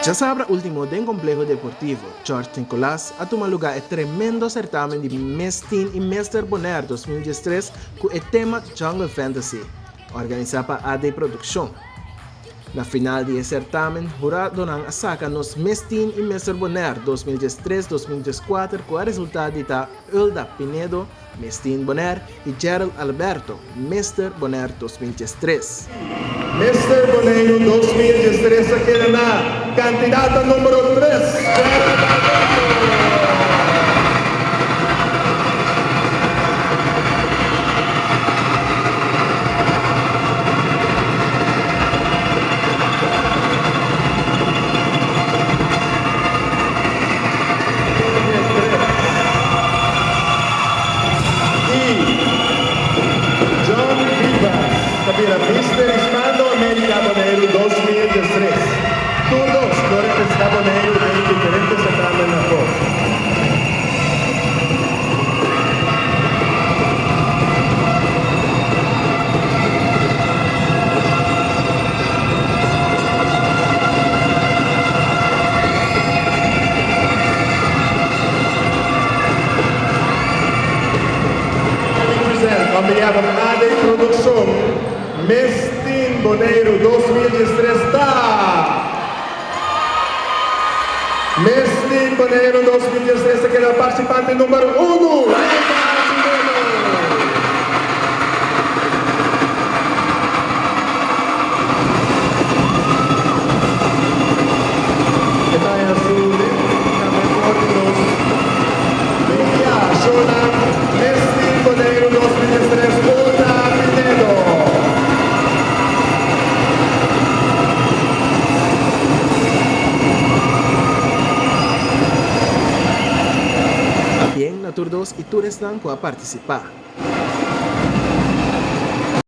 Djasabra ultimo den Compleho Deportivo George Nicolaas a tuma luga e tremendo certamen di Miss Teen y Mister Bonaire 2013 cu e tema Jungle Fantasy, organisa pa AD Produccion. Na final di e certamen, huradonan a saca nos Miss Teen y Mister Bonaire 2013, 2014 cu a resulta di ta Ulda Pinedo, Miss Teen Bonaire, y Gerald Alberto, Mister Bonaire 2013. Mister Boneiru 2013 a keda na kandidata numero tres, Gerald Alberto. Y John Vivas ta bira Mister Hispano America Boneiru 2013. Tur dos lo representa Boneiru den diferente certamen afó. We present on behalf of AD Produccion, Miss Teen Boneiru 2013 ta Miss Teen Boneiru 2013 ta keda participante number uno, Rita Pinedo. E ta haña su lip tambe for di nos media shownan Miss Teen Boneiru 2013 Ulda Pinedo. Pabien na tur dos y tur esnan cu a participa.